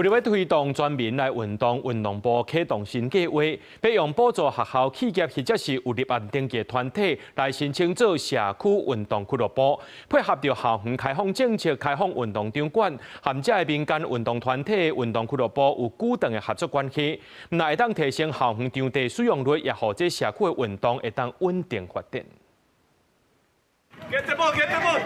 為著欲推動全民來運動，運動部啟動新計劃，欲用補助學校、企業或者是有立案登記團體來申請做社區運動俱樂部，配合著校園開放政策，開放運動場館，和這个民間運動團體、運動俱樂部有固定的合作關係，毋但會當提升校園場地使用率，也予這社區的運動會當穩定發展。 Get the ball, get the ball.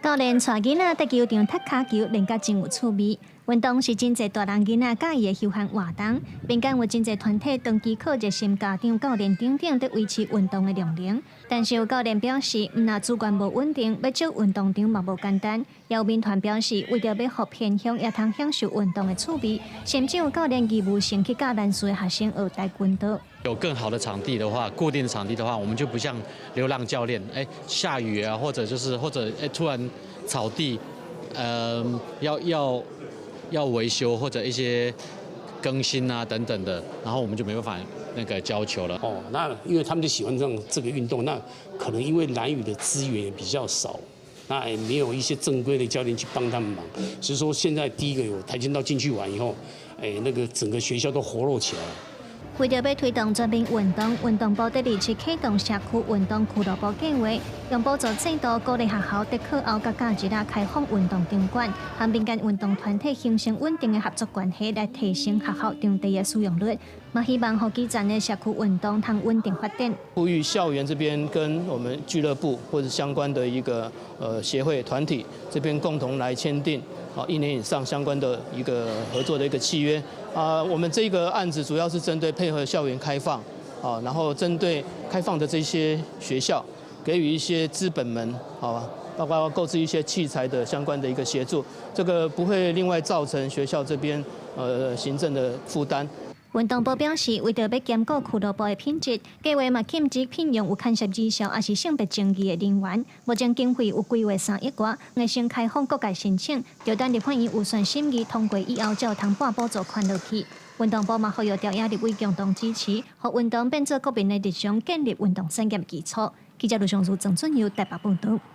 教練帶囡仔佇球場踢跤球，練甲真有趣味。運動是真濟大人囡仔佮意的休閒活動，民間有真濟團體長期靠熱心家長、教練等等佇維持運動的量能。但是有教練表示，毋但資源無穩定，欲借運動場嘛無簡單。也有民團表示，為著欲予偏鄉也通享受運動的趣味，甚至有教練義務性去教難數的學生學跆拳道。有更好的場地的話，固定的場地的話，我們就不像流浪教練，哎，下雨啊，或者就是或者哎突然草地，要維修或者一些更新啊等等的，然後我們就沒辦法那個教球了。哦，那因為他們就喜歡這種這個運動，那可能因為蘭嶼的資源也比較少，那也沒有一些正規的教練去幫他們忙，所以說現在第一個有跆拳道進去玩以後，哎，那個整個學校都活絡起來了。為著欲推動全民運動，運動部佇二七啟動社區運動俱樂部計劃，用補助制度鼓勵學校佇課後佮假日仔開放運動場館，和民間運動團體形成穩定的合作關係，來提升學校場地的使用率。嘛希望予基層的社區運動通穩定發展。呼籲校園這邊跟我們俱樂部或者相關的一個協會團體這邊共同來簽訂啊一年以上相關的一個合作的一個契約。啊，我們這個案子主要是針對配合校園開放，啊，然後針對開放的這些學校，給予一些資本們，好，包括購置一些器材的相關的一個協助，這個不會另外造成學校這邊行政的負擔。運動部表示，為著欲兼顧俱樂部的品質，計劃嘛禁止聘用有牽涉績效抑是性別爭議的人員。目前經費有規劃3億外，會先開放各界申請，著等立法院預算審議通過以後，才有通撥補助款落去。運動部嘛呼籲朝野立委共同支持，予運動變做國民的日常，建立運動產業基礎。記者盧尚如、鄭俊佑台北報導。